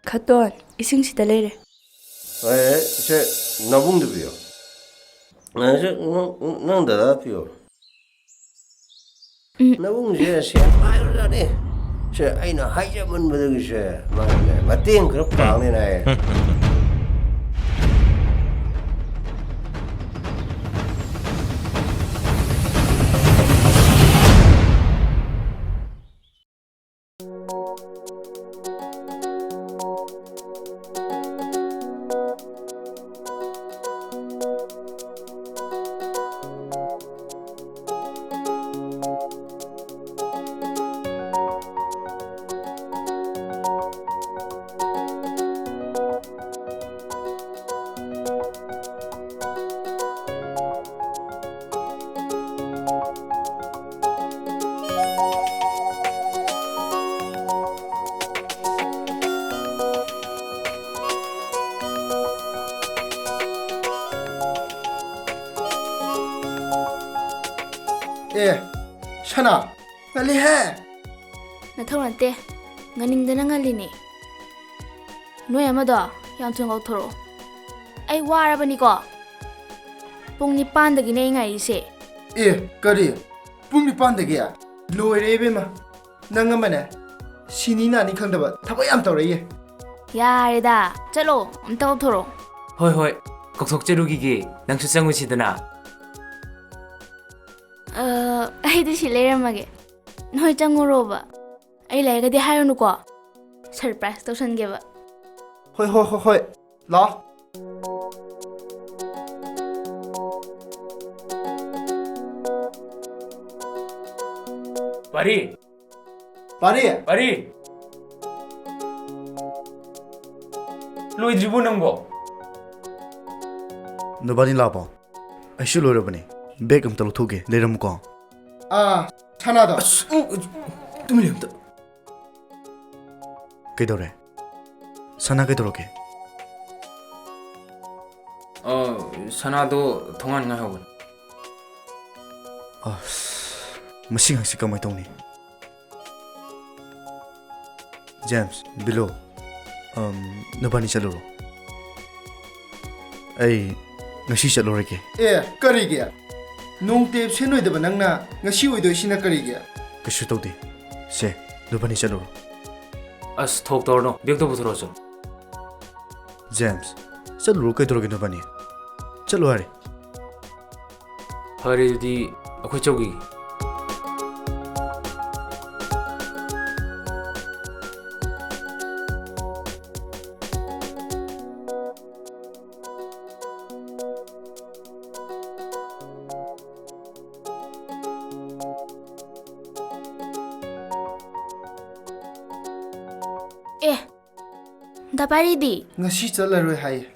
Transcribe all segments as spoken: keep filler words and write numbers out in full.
ꯈꯇꯣꯟ, ꯏꯁꯤꯡ ꯁꯤꯗ ꯂꯩꯔꯦ꯫ ꯑꯦ, ꯁꯦ, ꯅꯕꯨꯡꯗ ꯄꯤꯌꯣ꯫ ꯑꯦ, ꯁꯦ, ꯅꯪ, ꯅꯪ ꯗꯗꯥ ꯄꯤꯌꯣ꯫ ꯎꯝ꯫ ꯅꯕꯨꯡꯁꯦ ꯁꯦꯟ ꯄꯥꯏꯈ꯭ꯔꯖꯥꯠꯅꯤ꯫ ꯁꯦ, ꯑꯩꯅ ꯍꯥꯏꯖꯃꯟꯕꯗꯒꯤ ꯁꯦ, ꯃꯥꯅꯅꯦ, ꯃꯇꯦꯡ ꯈꯔ ꯄꯥꯡꯅꯦꯅ ꯍꯥꯏꯌꯦ꯫ ꯑꯦ, ꯁꯅꯥ, ꯉꯜꯂꯤꯍꯦ꯫ ꯅꯊꯧ ꯅꯠꯇꯦ, ꯉꯟꯅꯤꯡꯗꯅ ꯉꯜꯂꯤꯅꯦ꯫ ꯅꯣꯏ ꯑꯃꯗꯣ ꯌꯥꯝ ꯊꯨꯅ ꯀꯧꯊꯣꯔꯛꯑꯣ, ꯑꯩ ꯋꯥꯔꯕꯅꯤꯀꯣ꯫ ꯄꯨꯡ ꯅꯤꯄꯥꯟꯗꯒꯤꯅꯦ ꯑꯩ ꯉꯥꯏꯔꯤꯁꯦ꯫ ꯑꯦ, ꯀꯔꯤ? ꯄꯨꯡ ꯅꯤꯄꯥꯟꯗꯒꯤ? ꯂꯣꯏꯔꯦ ꯏꯕꯦꯝꯃ, ꯅꯪ ꯑꯃꯅꯦ, ꯁꯤꯅꯤ ꯅꯥꯅꯤ ꯈꯪꯗꯕ ꯊꯕꯛ ꯌꯥꯝ ꯇꯧꯔꯛꯏꯌꯦ꯫ ꯌꯥꯔꯦꯗ, ꯆꯠꯂꯣ, ꯑꯝꯇ ꯀꯧꯊꯣꯔꯛꯑꯣ꯫ ꯍꯣꯏ, ꯍꯣꯏ, ꯀꯧꯊꯣꯛꯆꯔꯨꯈꯤꯒꯦ, ꯅꯪꯁꯨ ꯆꯪꯉꯨꯁꯤꯗꯅ꯫ ꯑ, ꯑꯩꯗꯤ ꯁꯤ ꯂꯩꯔꯝꯃꯒꯦ, ꯅꯣꯏ ꯆꯪꯉꯨꯔꯣꯕ꯫ ꯑꯩ ꯂꯩꯔꯒꯗꯤ ꯍꯥꯏꯔꯨꯅꯨꯀꯣ, surprise ꯇꯧꯁꯟꯒꯦꯕ꯫ ꯍꯣꯏ, ꯍꯣꯏ, ꯍꯣꯏ, ꯍꯣꯏ, ꯂꯥꯛꯑꯣ꯫ ꯄꯥꯔꯤ! ꯄꯥꯔꯤ! ꯄꯥꯔꯤ! ꯂꯣꯏꯗ꯭ꯔꯤꯕꯣ ꯅꯪꯕꯣ? ꯅꯕꯥꯅꯤ ꯂꯥꯛꯄꯣ? ꯑꯩꯁꯨ ꯂꯣꯏꯔꯕꯅꯤ꯫ Bag ꯑꯝꯇ ꯂꯧꯊꯣꯛꯀꯦ, ꯂꯩꯔꯝꯃꯨꯀꯣ꯫ ꯑꯥ, ꯁꯅꯥꯗꯣ꯫ ꯑꯁ, ꯎ, ꯎ, ꯇꯨꯃꯤꯟ ꯂꯩꯌꯨ ꯑꯝꯇ꯫ ꯀꯩꯗꯧꯔꯦ? ꯁꯅꯥ ꯀꯩꯗꯧꯔꯒꯦ? ꯑ, ꯁꯅꯥꯗꯣ ꯊꯣꯡꯒꯥꯟ ꯉꯥꯏꯍꯧꯕꯅꯤ꯫ ꯑꯁ, ꯃꯁꯤ ꯑꯉꯥꯡꯁꯤ ꯀꯃꯥꯏ ꯇꯧꯅꯤ? ꯖꯦꯝꯁ, ꯕꯤꯂꯨ, ꯑꯝ, ꯅꯕꯥꯅꯤ ꯆꯠꯂꯨꯔꯣ꯫ ꯑꯩ ꯉꯁꯤ ꯆꯠꯂꯨꯔꯒꯦ꯫ ꯑꯦ, ꯀꯔꯤꯒꯤ? ꯅꯣꯡꯇ ꯑꯦꯞꯁꯦꯟ ꯑꯣꯏꯗꯕ ꯅꯪꯅ ꯉꯁꯤ ꯑꯣꯏꯗꯣꯏꯁꯤꯅ ꯀꯔꯤꯒꯤ? ꯀꯩꯁꯨ ꯇꯧꯗꯦ꯫ ꯁꯦ, ꯅꯕꯥꯅꯤ ꯆꯠꯂꯨꯔꯣ꯫ ꯑꯁ, ꯊꯣꯛ ꯇꯧꯔꯅꯨ꯫ ꯕꯦꯒꯇꯣ ꯄꯨꯊꯣꯔꯛꯑꯣ ꯆꯣ꯫ ꯖꯦꯝꯁ, ꯆꯠꯂꯨꯔꯣ, ꯀꯩꯗꯧꯔꯒꯦ ꯅꯕꯥꯅꯤ? ꯆꯠꯂꯣ ꯍꯥꯏꯔꯦ꯫ ꯐꯔꯦ, ꯑꯗꯨꯗꯤ ꯑꯩꯈꯣꯏ ꯆꯧꯈꯤꯒꯦ꯫ ꯑꯦ, ꯗꯥ ꯄꯥꯔꯤꯗꯤ? ꯉꯁꯤ ꯆꯠꯂꯔꯣꯏ ꯍꯥꯏꯌꯦ꯫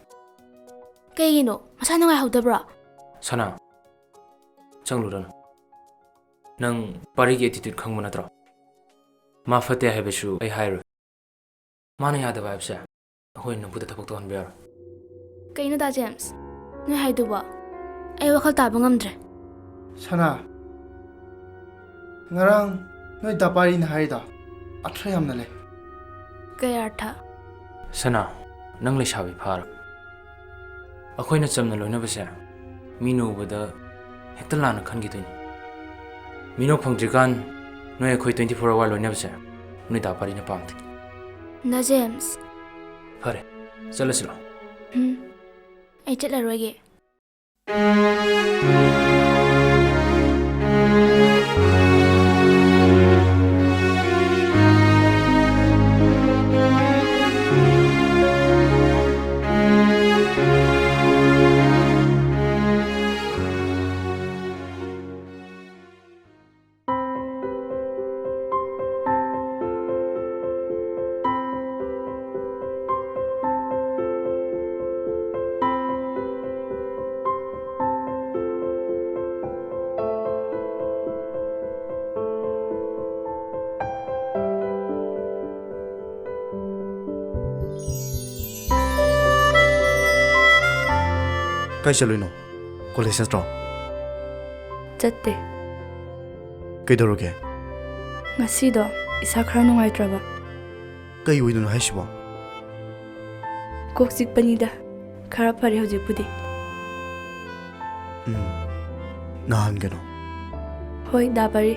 ꯀꯩꯒꯤꯅꯣ? ꯃꯁꯥ ꯅꯨꯡꯉꯥꯏꯍꯧꯗꯕ꯭ꯔꯣ? ꯁꯅꯥ, ꯆꯪꯂꯨꯔꯅꯨ꯫ ꯅꯪ ꯄꯥꯔꯤꯒꯤ attitude ꯈꯪꯕ ꯅꯠꯇ꯭ꯔꯣ? ꯃꯥ ꯐꯠꯇꯦ ꯍꯥꯏꯕꯁꯨ ꯑꯩ ꯍꯥꯏꯔꯣꯏ꯫ ꯃꯥꯅ ꯌꯥꯗꯕ ꯍꯥꯏꯕꯁꯦ ꯑꯩꯈꯣꯏ ꯅꯝꯐꯨꯗ ꯊꯕꯛ ꯇꯧꯍꯟꯕ ꯌꯥꯔꯣꯏ꯫ ꯀꯩꯅꯣ ꯗꯥ ꯖꯦꯝꯁ? ꯅꯣꯏ ꯍꯥꯏꯗꯨꯕꯣ? ꯑꯩ ꯋꯥꯈꯜ ꯇꯥꯕ ꯉꯝꯗ꯭ꯔꯦ꯫ ꯁꯅꯥ, ꯉꯔꯥꯡ ꯅꯣꯏ ꯗꯥ ꯄꯥꯔꯤꯅ ꯍꯥꯏꯔꯤꯗꯣ ꯑꯊ꯭ꯔ ꯌꯥꯝꯅ ꯂꯩ꯫ ꯀꯩ ꯑꯔꯊ? ꯁꯅꯥ, ꯅꯪ ꯂꯩꯁꯥꯕꯤ ꯐꯥꯔꯕ꯫ ꯑꯩꯈꯣꯏꯅ ꯆꯝꯅ ꯂꯣꯏꯅꯕꯁꯦ ꯃꯤꯅ ꯎꯕꯗ ꯍꯦꯛꯇ ꯂꯥꯟꯅ ꯈꯟꯈꯤꯗꯣꯏꯅꯤ꯫ ꯃꯤꯅꯣꯛ ꯐꯪꯗ꯭ꯔꯤꯀꯥꯟ ꯅꯣꯏ ꯑꯩꯈꯣꯏ twenty four hour ꯂꯣꯏꯅꯕꯁꯦ ꯅꯣꯏ ꯗꯥ ꯄꯥꯔꯤꯅ ꯄꯥꯝꯗꯦ꯫ ꯗꯥ ꯖꯦꯝꯁ꯫ ꯐꯔꯦ, ꯆꯠꯂꯁꯤꯔꯣ? ꯎꯝ, ꯑꯩ ꯆꯠꯂꯔꯣꯏꯒꯦ꯫ ꯀꯥꯏ ꯆꯠꯂꯨꯏꯅꯣ? ꯀꯣꯂꯦꯖ ꯅꯠꯇ꯭ꯔꯣ? ꯆꯠꯇꯦ꯫ ꯀꯩꯗꯧꯔꯒꯦ? ꯉꯁꯤꯗꯣ ꯏꯁꯥ ꯈꯔ ꯅꯨꯡꯉꯥꯏꯇ꯭ꯔꯕ꯫ ꯀꯩ ꯑꯣꯏꯗꯣꯏꯅꯣ ꯍꯥꯏꯁꯤꯕꯣ? ꯀꯣꯛ ꯆꯤꯛꯄꯅꯤꯗ꯫ ꯈꯔ ꯐꯔꯦ ꯍꯧꯖꯤꯛꯄꯨꯗꯤ꯫ ꯎꯝ, ꯅꯥꯍꯟꯒꯅꯨ꯫ ꯍꯣꯏ, ꯗꯥ ꯄꯥꯔꯤ꯫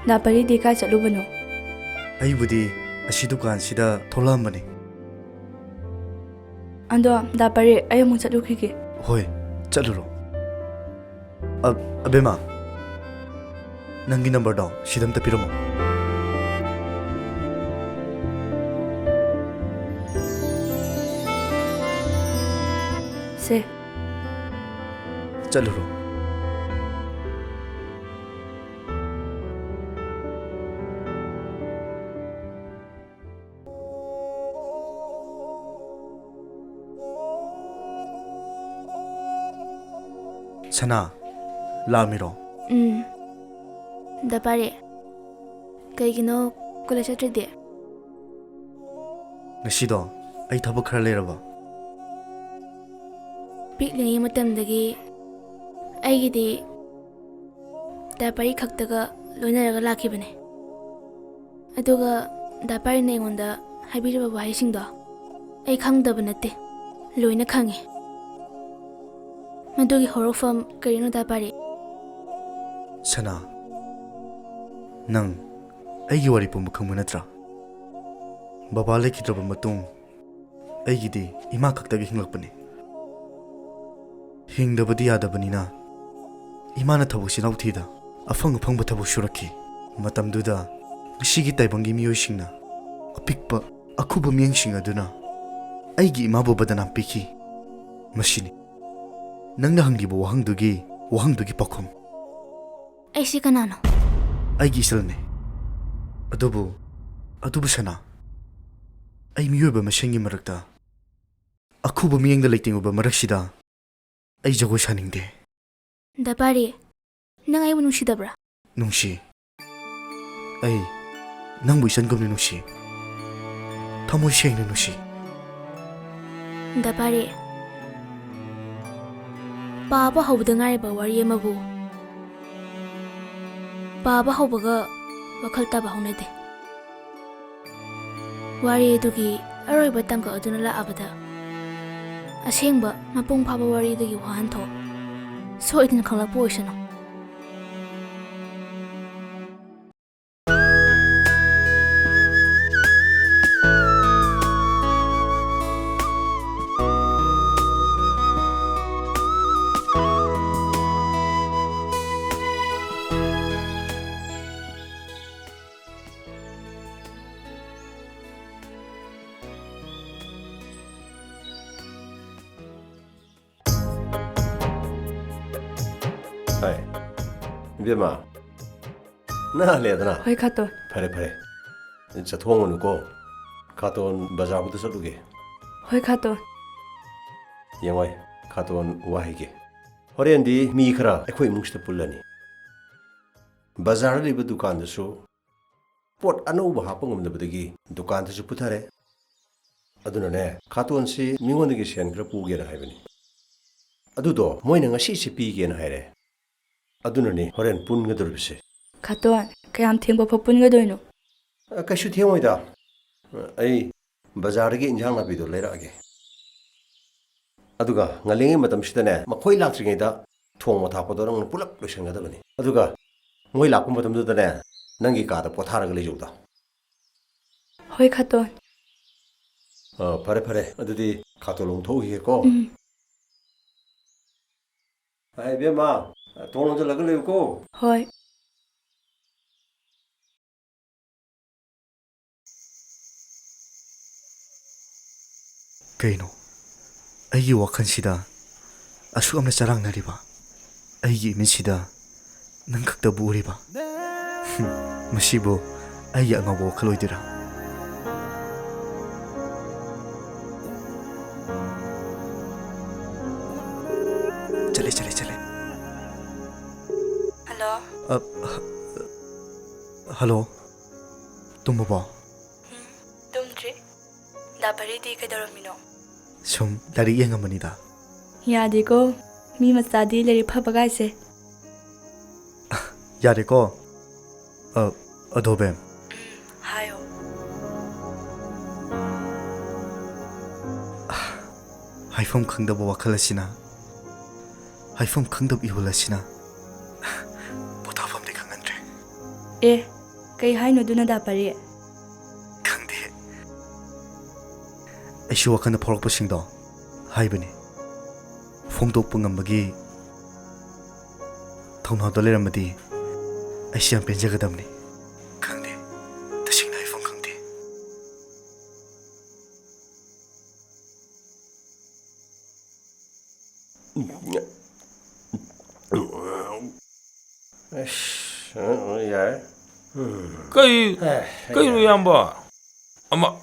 ꯗꯥ ꯄꯥꯔꯤꯗꯤ ꯀꯥꯏ ꯆꯠꯂꯨꯕꯅꯣ? ꯑꯩꯕꯨꯗꯤ ꯑꯁꯤ ꯗꯨꯀꯥꯟꯁꯤꯗ ꯊꯣꯛꯂꯛꯑꯝꯕꯅꯤ꯫ ꯑꯗꯣ, ꯗꯥ ꯄꯥꯔꯤ, ꯑꯩ ꯑꯃꯨꯛ ꯆꯠꯂꯨꯈꯤꯒꯦ꯫ ꯍꯣꯏ, ꯆꯠꯂꯨꯔꯣ꯫ ꯑ-, ꯑꯕꯦꯝꯃ, ꯅꯪꯒꯤ ꯅꯝꯕꯔꯗꯣ ꯁꯤꯗ ꯑꯝꯇ ꯄꯤꯔꯝꯃꯣ꯫ ꯁꯦ꯫ ꯆꯠꯂꯨꯔꯣ꯫ ꯁꯅꯥ, ꯂꯥꯛꯑꯝꯃꯤꯔꯣ? ꯎꯝ꯫ ꯗꯥ ꯄꯥꯔꯤ, ꯀꯩꯒꯤꯅꯣ ꯀꯣꯂꯦꯖ ꯆꯠꯇ꯭ꯔꯤꯗꯤ? ꯉꯁꯤꯗꯣ ꯑꯩ ꯊꯕꯛ ꯈꯔ ꯂꯩꯔꯕ꯫ ꯄꯤꯛꯂꯤꯉꯩ ꯃꯇꯝꯗꯒꯤ ꯑꯩꯒꯤꯗꯤ ꯗꯥ ꯄꯥꯔꯤ ꯈꯛꯇꯒ ꯂꯣꯏꯅꯔꯒ ꯂꯥꯛꯈꯤꯕꯅꯦ꯫ ꯑꯗꯨꯒ ꯗꯥ ꯄꯥꯔꯤꯅ ꯑꯩꯉꯣꯟꯗ ꯍꯥꯏꯕꯤꯔꯤꯕ ꯋꯥꯍꯩꯁꯤꯡꯗꯣ ꯑꯩ ꯈꯪꯗꯕ ꯅꯠꯇꯦ, ꯂꯣꯏꯅ ꯈꯪꯉꯤ꯫ ꯃꯗꯨꯒꯤ ꯍꯧꯔꯛꯐꯝ ꯀꯔꯤꯅꯣ, ꯗꯥ ꯄꯥꯔꯤ? ꯁꯅꯥ, ꯅꯪ ꯑꯩꯒꯤ ꯋꯥꯔꯤ ꯄꯨꯝꯕ ꯈꯪꯕ ꯅꯠꯇ꯭ꯔꯥ? ꯕꯕꯥ ꯂꯩꯈꯤꯗ꯭ꯔꯕ ꯃꯇꯨꯡ ꯑꯩꯒꯤꯗꯤ ꯏꯃꯥ ꯈꯛꯇꯒꯤ ꯍꯤꯡꯂꯛꯄꯅꯤ꯫ ꯍꯤꯡꯗꯕꯗꯤ ꯌꯥꯗꯕꯅꯤꯅ ꯏꯃꯥꯅ ꯊꯕꯛ ꯆꯤꯜꯍꯥꯎ ꯊꯤꯗ ꯑꯐꯪ ꯑꯐꯪꯕ ꯊꯕꯛ ꯁꯨꯔꯛꯈꯤ꯫ ꯃꯇꯝꯗꯨꯗ ꯉꯁꯤꯒꯤ ꯇꯥꯏꯕꯪꯒꯤ ꯃꯤꯑꯣꯏꯁꯤꯡꯅ ꯑꯄꯤꯛꯄ ꯑꯈꯨꯕ ꯃꯤꯠꯌꯦꯡꯁꯤꯡ ꯑꯗꯨꯅ ꯑꯩꯒꯤ ꯏꯃꯥꯕꯨ ꯕꯗꯅꯥꯝ ꯄꯤꯈꯤ꯫ ꯃꯁꯤꯅꯤ ꯅꯪꯅ ꯍꯪꯂꯤꯕ ꯋꯥꯍꯪꯗꯨꯒꯤ, ꯋꯥꯍꯪꯗꯨꯒꯤ ꯄꯥꯎꯈꯨꯝ꯫ ꯑꯩꯁꯤ ꯀꯅꯥꯅꯣ? ꯑꯩꯒꯤ ꯏꯆꯜꯅꯦ꯫ ꯑꯗꯨꯕꯨ, ꯑꯗꯨꯕꯨ ꯁꯅꯥ, ꯑꯩ ꯃꯤꯑꯣꯏꯕ ꯃꯁꯦꯟꯒꯤ ꯃꯔꯛꯇ ꯑꯈꯨꯕ ꯃꯤꯠꯌꯦꯡꯗ ꯂꯩꯇꯦꯡꯉꯨꯕ ꯃꯔꯛꯁꯤꯗ ꯑꯩ ꯖꯒꯣꯏ ꯁꯥꯅꯤꯡꯗꯦ꯫ ꯗꯥ ꯄꯥꯔꯤ, ꯅꯪ ꯑꯩꯕꯨ ꯅꯨꯡꯁꯤꯗꯕ꯭ꯔꯥ? ꯅꯨꯡꯁꯤ꯫ ꯑꯩ ꯅꯪꯕꯨ ꯏꯆꯟꯒꯨꯝꯅ ꯅꯨꯡꯁꯤ꯫ ꯊꯃꯣꯏ ꯁꯦꯡꯅ ꯅꯨꯡꯁꯤ꯫ ꯗꯥ ꯄꯥꯔꯤ, ꯄꯥꯕ ꯍꯧꯕꯗ ꯉꯥꯏꯔꯤꯕ ꯋꯥꯔꯤ ꯑꯃꯕꯨ ꯄꯥꯕ ꯍꯧꯕꯒ ꯋꯥꯈꯜ ꯇꯥꯕ ꯍꯧꯅꯗꯦ꯫ ꯋꯥꯔꯤ ꯑꯗꯨꯒꯤ ꯑꯔꯣꯏꯕ ꯇꯥꯡꯀꯛ ꯑꯗꯨꯅ ꯂꯥꯛꯑꯕꯗ ꯑꯁꯦꯡꯕ ꯃꯄꯨꯡ ꯐꯥꯕ ꯋꯥꯔꯤꯗꯒꯤ ꯋꯥꯍꯟꯊꯣꯛ ꯁꯣꯏꯗꯅ ꯈꯪꯂꯛꯄ ꯑꯣꯏꯁꯅꯨ꯫ ꯍꯥꯏ, ꯏꯕꯦꯝꯃ, ꯅꯥꯍꯜꯂꯦꯗꯅ? ꯍꯣꯏ, ꯈꯥꯇꯣꯟ꯫ ꯐꯔꯦ, ꯐꯔꯦ꯫ ꯆꯠꯊꯣꯛꯑꯝꯒꯅꯨꯀꯣ꯫ ꯈꯥꯇꯣꯟ ꯕꯖꯥꯔꯕꯨꯗ ꯆꯠꯂꯨꯒꯦ꯫ ꯍꯣꯏ, ꯈꯥꯇꯣꯟ꯫ ꯌꯦꯡꯉꯣꯏ, ꯈꯥꯇꯣꯟ ꯋꯥ ꯍꯥꯏꯒꯦ꯫ ꯍꯣꯔꯦꯟꯗꯤ ꯃꯤ ꯈꯔ ꯑꯩꯈꯣꯏ ꯏꯃꯨꯡꯁꯤꯗ ꯄꯨꯜꯂꯅꯤ꯫ ꯕꯖꯥꯔꯗ ꯂꯩꯕ ꯗꯨꯀꯥꯟꯗꯁꯨ ꯄꯣꯠ ꯑꯅꯧꯕ ꯍꯥꯞꯄ ꯉꯝꯗꯕꯗꯒꯤ ꯗꯨꯀꯥꯟꯗꯁꯨ ꯄꯨꯊꯔꯦ꯫ ꯑꯗꯨꯅꯅꯦ, ꯈꯥꯇꯣꯟꯁꯤ ꯃꯤꯉꯣꯟꯗꯒꯤ ꯁꯦꯟ ꯈꯔ ꯄꯨꯒꯦꯅ ꯍꯥꯏꯕꯅꯤ꯫ ꯑꯗꯨꯗꯣ ꯃꯣꯏꯅ ꯉꯁꯤꯁꯦ ꯄꯤꯒꯦꯅ ꯍꯥꯏꯔꯦ꯫ ꯑꯗꯨꯅꯅꯦ ꯍꯣꯔꯦꯟ ꯄꯨꯟꯒꯗꯧꯔꯤꯕꯁꯦ꯫ ꯈꯥꯇꯣꯟ, ꯀꯌꯥꯝ ꯊꯦꯡꯕ ꯐꯥꯎ ꯄꯨꯟꯒꯗꯣꯏꯅꯣ? ꯑ, ꯀꯩꯁꯨ ꯊꯦꯡꯉꯣꯏꯗ꯫ ꯑ, ꯑꯩ ꯕꯖꯥꯔꯗꯒꯤ ꯏꯟꯖꯥꯡ ꯅꯥꯄꯤꯗꯣ ꯂꯩꯔꯛꯑꯒꯦ꯫ ꯑꯗꯨꯒ ꯉꯜꯂꯤꯉꯩ ꯃꯇꯝꯁꯤꯗꯅꯦ, ꯃꯈꯣꯏ ꯂꯥꯛꯇ꯭ꯔꯤꯉꯩꯗ ꯊꯣꯡꯕ ꯊꯥꯛꯄꯗꯣ ꯅꯪꯅ ꯄꯨꯂꯞ ꯂꯣꯏꯁꯤꯟꯒꯗꯕꯅꯤ꯫ ꯑꯗꯨꯒ ꯃꯣꯏ ꯂꯥꯛꯄ ꯃꯇꯝꯗꯨꯗꯅꯦ, ꯅꯪꯒꯤ ꯀꯥꯗ ꯄꯣꯊꯥꯔꯒ ꯂꯩꯖꯧꯗ꯫ ꯍꯣꯏ, ꯈꯥꯇꯣꯟ꯫ ꯑ, ꯐꯔꯦ, ꯐꯔꯦ꯫ ꯑꯗꯨꯗꯤ ꯈꯥꯇꯣꯟ ꯂꯣꯡꯊꯣꯛꯎꯈꯤꯒꯦꯀꯣ꯫ ꯎꯝ꯫ ꯑ, ꯏꯕꯦꯝꯃ, ꯊꯣꯡ ꯂꯣꯟꯁꯤꯜꯂꯒ ꯂꯩꯌꯨꯀꯣ꯫ ꯍꯣꯏ꯫ ꯀꯩꯅꯣ? ꯑꯩꯒꯤ ꯋꯥꯈꯜꯁꯤꯗ ꯑꯁꯨꯛ ꯌꯥꯝꯅ ꯆꯔꯥꯡꯅꯔꯤꯕ? ꯑꯩꯒꯤ ꯏꯃꯤꯠꯁꯤꯗ ꯅꯪ ꯈꯛꯇꯕꯨ ꯎꯔꯤꯕ? ꯍꯨꯝ, ꯃꯁꯤꯕꯨ ꯑꯩꯒꯤ ꯑꯉꯥꯎꯕ ꯋꯥꯈꯜ ꯑꯣꯏꯗꯣꯏꯔꯥ? ꯆꯠꯂꯦ, ꯆꯠꯂꯦ, ꯆꯠꯂꯦ꯫ ꯍꯜꯂꯣ꯫ ꯑ, ꯍ-, ꯍꯜꯂꯣ꯫ ꯇꯨꯝꯃꯕꯣ? ꯎꯝ, ꯇꯨꯝꯗ꯭ꯔꯤ꯫ ꯗꯥ ꯄꯔꯤꯗꯤ ꯀꯩꯗꯧꯔꯝꯃꯤꯅꯣ? ꯁꯨꯝ ꯂꯥꯏꯔꯤꯛ ꯌꯦꯡꯉꯝꯕꯅꯤꯗ꯫ ꯌꯥꯗꯦꯀꯣ, ꯃꯤ ꯃꯆꯥꯗꯤ ꯂꯥꯏꯔꯤꯛ ꯐꯕ ꯀꯥꯏꯁꯦ꯫ ꯌꯥꯔꯦꯀꯣ? ꯑ, ꯑꯗꯣ ꯕꯦꯝ꯫ ꯎꯝ, ꯍꯥꯏꯌꯣ꯫ ꯍꯥꯏꯐꯝ ꯈꯪꯗꯕ ꯋꯥꯈꯜ ꯑꯁꯤꯅ, ꯍꯥꯏꯐꯝ ꯈꯪꯗꯕ ꯏꯍꯨꯜ ꯑꯁꯤꯅ ꯄꯣꯊꯥꯐꯝꯗꯤ ꯈꯪꯍꯟꯗ꯭ꯔꯦ꯫ ꯑꯦ, ꯀꯩ ꯍꯥꯏꯅꯣ ꯑꯗꯨꯅ, ꯗꯥ ꯄꯔꯤ? ꯈꯪꯗꯦ꯫ ꯑꯩꯁꯨ ꯋꯥꯈꯜꯗ ꯐꯥꯎꯔꯛꯄꯁꯤꯡꯗꯣ ꯍꯥꯏꯕꯅꯤ꯫ ꯐꯣꯡꯗꯣꯛꯄ ꯉꯝꯕꯒꯤ ꯊꯧꯅꯥꯗꯣ ꯂꯩꯔꯝꯃꯗꯤ ꯑꯩꯁꯨ ꯌꯥꯝ ꯄꯦꯟꯖꯒꯗꯕꯅꯤ꯫ ꯈꯪꯗꯦ, ꯇꯁꯦꯡꯅ ꯍꯥꯏꯐꯝ ꯈꯪꯗꯦ꯫ ꯑꯁ, ꯌꯥꯔꯦ꯫ ꯀꯩ, ꯑꯦ, ꯀꯩꯅꯣ, ꯌꯥꯔꯦ꯫ ꯏꯌꯥꯝꯕ? ꯑꯃ,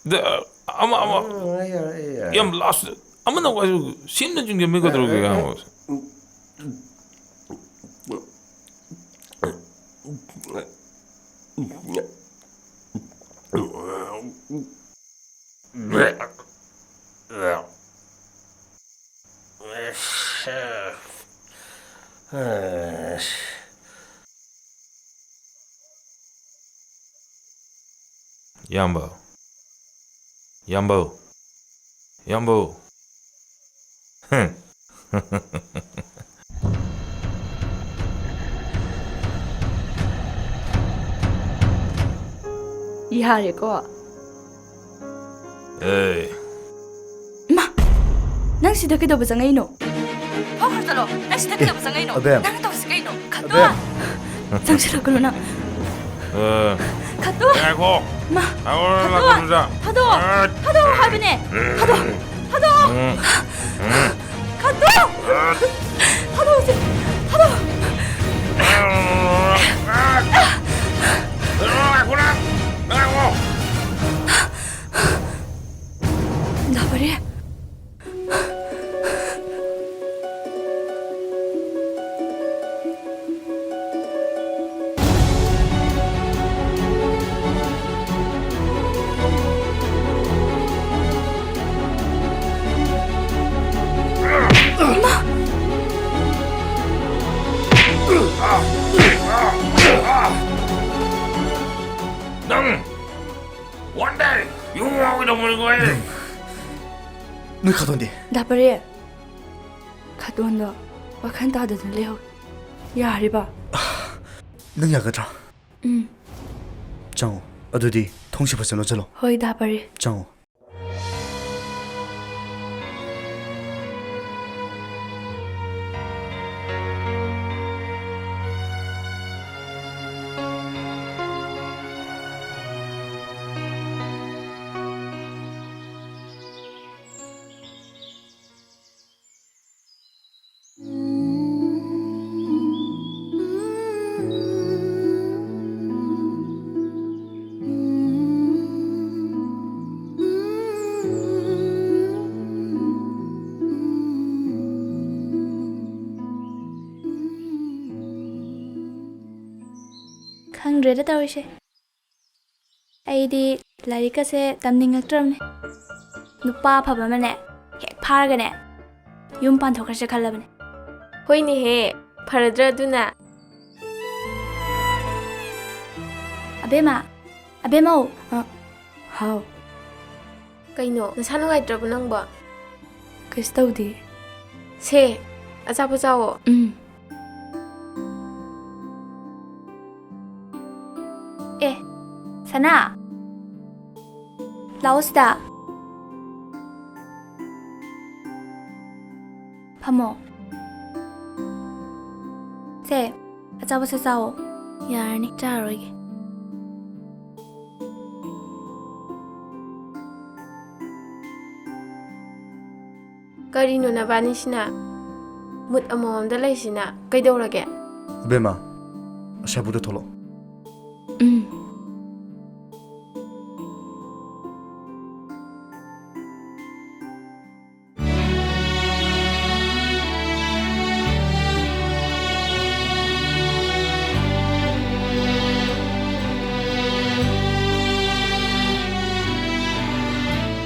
ꯗ-, ꯑꯃ, ꯑꯃ꯫ ꯎꯝ, ꯌꯥꯔꯦ, ꯌꯥꯔꯦ꯫ ꯌꯥꯝ ꯂꯥꯁ, ꯑꯃꯅ ꯋꯥꯁꯨ ꯁꯦꯝꯅ ꯆꯤꯡꯖꯟꯕꯤ ꯀꯩꯗꯧꯔꯒꯦ, ꯑꯦ, ꯑꯦ, ꯑꯦ꯫ ꯏꯌꯥꯝꯕ? ꯏꯌꯥꯝꯕ꯫ ꯏꯌꯥꯝꯕꯧ꯫ ꯏꯌꯥꯝꯕꯧ꯫ ꯍꯝ꯫ ꯌꯥꯔꯦꯀꯣ? ꯑꯦ꯫ ꯏꯃꯥ! ꯅꯪ ꯁꯤꯗ ꯀꯩꯗꯧꯕ ꯆꯪꯉꯛꯏꯅꯣ? ꯐꯥꯎꯈ꯭ꯔ ꯆꯠꯂꯣ! ꯅꯪ ꯁꯤꯗ ꯀꯩꯗꯧꯕ ꯆꯪꯉꯛꯏꯅꯣ? ꯑꯕꯦꯝ! ꯅꯪ ꯇꯧꯔꯤꯁꯤ ꯀꯩꯅꯣ? ꯈꯠꯇꯣ! ꯑꯕꯦꯝ! ꯆꯪꯁꯤꯜꯂꯛꯀꯅꯨ ꯅꯪ! ꯑ, ꯈꯠꯇꯣ! ꯉꯥꯏꯈꯣ! ꯃꯥ! ꯉꯥꯏꯈꯣ, ꯈꯠꯇꯣ! ꯂꯥꯛꯀꯅꯨꯗ! ꯊꯥꯗꯣꯛꯑꯣ! ꯑ, ꯊꯥꯗꯣꯛꯑꯣ ꯍꯥꯏꯕꯅꯦ! ꯊꯥꯗꯣꯛꯑꯣ! ꯊꯥꯗꯣꯛꯑꯣ! ꯎꯝ, ꯎꯝ꯫ ꯈꯠꯇꯣ! ꯊꯥꯗꯣꯛꯑꯣ ꯁꯤ! ꯊꯥꯗꯣꯛꯑꯣ! ꯉꯥꯏꯈꯣ ꯅꯪ! ꯉꯥꯏꯈꯣ! ꯂꯥꯛꯄꯔꯦ꯫ ꯅꯪ! One day, you ꯉꯥꯎꯒꯗꯧꯕꯅꯤꯀꯣ ꯑꯩ꯫ ꯅꯣꯏ ꯈꯥꯇꯣꯟꯗꯤ? ꯗꯥ ꯄꯔꯦ, ꯈꯥꯇꯣꯟꯗꯣ ꯋꯥꯈꯜ ꯇꯥꯗꯗꯅ ꯂꯩꯍꯧꯏ꯫ ꯌꯥꯔꯤꯕ? ꯅꯪ ꯌꯥꯒꯗ꯭ꯔꯥ? ꯎꯝ꯫ ꯆꯪꯉꯣ꯫ ꯑꯗꯨꯗꯤ ꯊꯣꯡꯁꯤ ꯐꯖꯅ ꯂꯣꯟꯁꯤꯜꯂꯣ꯫ ꯍꯣꯏ, ꯗꯥ ꯄꯔꯦ꯫ ꯆꯪꯉꯣ꯫ ꯈꯪꯗ꯭ꯔꯦꯗ ꯇꯧꯔꯤꯁꯦ꯫ ꯑꯩꯗꯤ ꯂꯥꯏꯔꯤꯛꯀꯁꯦ ꯇꯝꯅꯤꯡꯉꯛꯇ꯭ꯔꯕꯅꯦ꯫ ꯅꯨꯄꯥ ꯑꯐꯕ ꯑꯃꯅꯦ ꯍꯦꯛ ꯐꯥꯔꯒꯅꯦ ꯌꯨꯝ ꯄꯥꯟꯊꯣꯛꯈ꯭ꯔꯁꯦ ꯈꯜꯂꯕꯅꯦ꯫ ꯍꯣꯏꯅꯦꯍꯦ, ꯐꯔꯗ꯭ꯔꯥ ꯑꯗꯨꯅ? ꯑꯕꯦꯝꯃ, ꯑꯕꯦꯝꯃꯧ꯫ ꯑ, ꯍꯥꯎ꯫ ꯀꯩꯅꯣ, ꯅꯁꯥ ꯅꯨꯡꯉꯥꯏꯇ꯭ꯔꯕꯣ ꯅꯪꯕꯣ? ꯀꯩꯁꯨ ꯇꯧꯗꯦ꯫ ꯁꯦ, ꯑꯆꯥꯄꯣꯠ ꯆꯥꯎꯋꯣ꯫ ꯎꯝ꯫ ꯑꯦ, ꯁꯅꯥ, ꯂꯥꯛꯑꯣ ꯁꯤꯗ꯫ ꯐꯝꯃꯣ꯫ ꯁꯦ, ꯑꯆꯥꯄꯣꯠꯁꯦ ꯆꯥꯎꯋꯣ꯫ ꯌꯥꯔꯅꯤ, ꯆꯥꯔꯔꯣꯏꯒꯦ꯫ ꯀꯔꯤꯅꯣ ꯅꯕꯥꯅꯤꯁꯤꯅ? ꯃꯨꯠ ꯑꯃꯃꯝꯗ ꯂꯩꯁꯤꯅ ꯀꯩꯗꯧꯔꯒꯦ? ꯑꯕꯦꯝꯃ, ꯑꯁ꯭ꯋꯥꯏꯕꯨꯛꯇ ꯊꯣꯛꯂꯛꯑꯣ꯫ ꯎꯝ꯫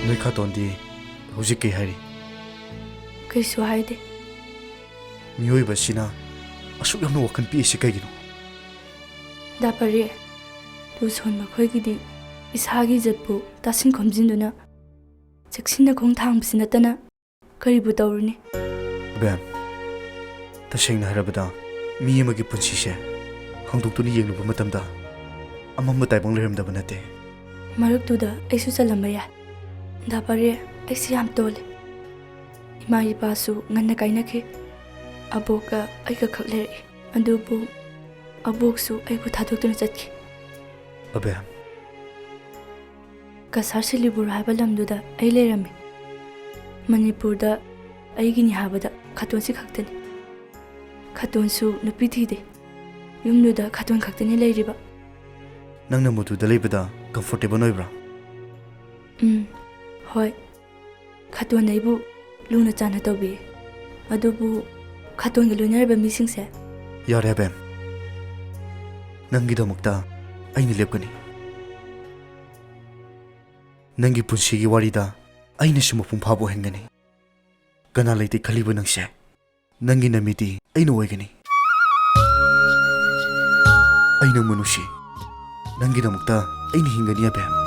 ꯅꯣꯏ ꯈꯥꯇꯣꯟꯗꯤ ꯍꯧꯖꯤꯛ ꯀꯩ ꯍꯥꯏꯔꯤ? ꯀꯩꯁꯨ ꯍꯥꯏꯗꯦ꯫ ꯃꯤꯑꯣꯏꯕꯁꯤꯅ ꯑꯁꯨꯛ ꯌꯥꯝꯅ ꯋꯥꯈꯜ ꯄꯤꯛꯏꯁꯤ ꯀꯩꯒꯤꯅꯣ? ꯗꯥ ꯄꯔꯦ, ꯂꯨ ꯁꯣꯟꯕ ꯑꯩꯈꯣꯏꯒꯤꯗꯤ ꯏꯁꯥꯒꯤ ꯏꯖꯠꯄꯨ ꯇꯥꯁꯤꯟ ꯈꯣꯝꯖꯤꯟꯗꯨꯅ ꯆꯦꯛꯁꯤꯟꯅ ꯈꯣꯡ ꯊꯥꯡꯕꯁꯤ ꯅꯠꯇꯅ ꯀꯔꯤꯕꯨ ꯇꯧꯔꯨꯅꯤ? ꯑꯕꯦꯝ, ꯇꯁꯦꯡꯅ ꯍꯥꯏꯔꯕꯗ, ꯃꯤ ꯑꯃꯒꯤ ꯄꯨꯟꯁꯤꯁꯦ ꯍꯥꯡꯗꯣꯛꯇꯨꯅ ꯌꯦꯡꯂꯨꯕ ꯃꯇꯝꯗ ꯑꯃꯝꯕ ꯇꯥꯏꯕꯪ ꯂꯩꯔꯝꯗꯕ ꯅꯠꯇꯦ꯫ ꯃꯔꯛꯇꯨꯗ ꯑꯩꯁꯨ ꯆꯜꯂꯝꯕ ꯌꯥꯏ꯫ ꯗꯥ ꯄꯥꯔꯦ, ꯑꯩꯁꯦ ꯌꯥꯝ ꯇꯣꯜꯂꯤ꯫ ꯏꯃꯥ ꯏꯄꯥꯁꯨ ꯉꯟꯅ ꯀꯥꯏꯅꯈꯤ꯫ ꯑꯕꯣꯛꯀ ꯑꯩꯒ ꯈꯛ ꯂꯩꯔꯛꯏ꯫ ꯑꯗꯨꯕꯨ ꯑꯕꯣꯛꯁꯨ ꯑꯩꯕꯨ ꯊꯥꯗꯣꯛꯇꯨꯅ ꯆꯠꯈꯤ꯫ ꯑꯕꯦꯝ꯫ ꯀꯁꯥꯔ ꯁꯤꯂꯤꯕꯨꯔ ꯍꯥꯏꯕ ꯂꯝꯗꯨꯗ ꯑꯩ ꯂꯩꯔꯝꯃꯤ꯫ ꯃꯅꯤꯄꯨꯔꯗ ꯑꯩꯒꯤꯅꯤ ꯍꯥꯏꯕꯗ ꯈꯥꯇꯣꯟꯁꯤ ꯈꯛꯇꯅꯤ꯫ ꯈꯥꯇꯣꯟꯁꯨ ꯅꯨꯄꯤ ꯊꯤꯗꯦ꯫ ꯌꯨꯝꯗꯨꯗ ꯈꯥꯇꯣꯟ ꯈꯛꯇꯅꯤ ꯂꯩꯔꯤꯕ꯫ ꯅꯪꯅ ꯃꯗꯨꯗ ꯂꯩꯕꯗ comfortable ꯑꯣꯏꯕ꯭ꯔꯥ? ꯎꯝ, ꯍꯣꯏ꯫ ꯈꯥꯇꯣꯟ ꯑꯩꯕꯨ ꯂꯨꯅ ꯆꯥꯟꯅ ꯇꯧꯕꯤ꯫ ꯑꯗꯨꯕꯨ ꯈꯥꯇꯣꯟꯒ ꯂꯣꯏꯅꯔꯤꯕ ꯃꯤꯁꯤꯡꯁꯦ꯫ ꯌꯥꯔꯦ, ꯑꯕꯦꯝ꯫ ꯅꯪꯒꯤꯗꯃꯛꯇ ꯑꯩꯅ ꯂꯦꯞꯀꯅꯤ꯫ ꯅꯪꯒꯤ ꯄꯨꯟꯁꯤꯒꯤ ꯋꯥꯔꯤꯗ ꯑꯩꯅꯁꯨ ꯃꯄꯨꯡ ꯐꯥꯕ ꯑꯣꯏꯍꯟꯒꯅꯤ꯫ ꯀꯅꯥ ꯂꯩꯇꯦ ꯈꯜꯂꯤꯕ ꯅꯪꯁꯦ? ꯅꯪꯒꯤ ꯅꯃꯤꯠꯇꯤ ꯑꯩꯅ ꯑꯣꯏꯒꯅꯤ꯫ ꯑꯩ ꯅꯪꯕꯨ ꯅꯨꯡꯁꯤ꯫ ꯅꯪꯒꯤꯗꯃꯛꯇ ꯑꯩꯅ ꯍꯤꯡꯒꯅꯤ, ꯑꯕꯦꯝ꯫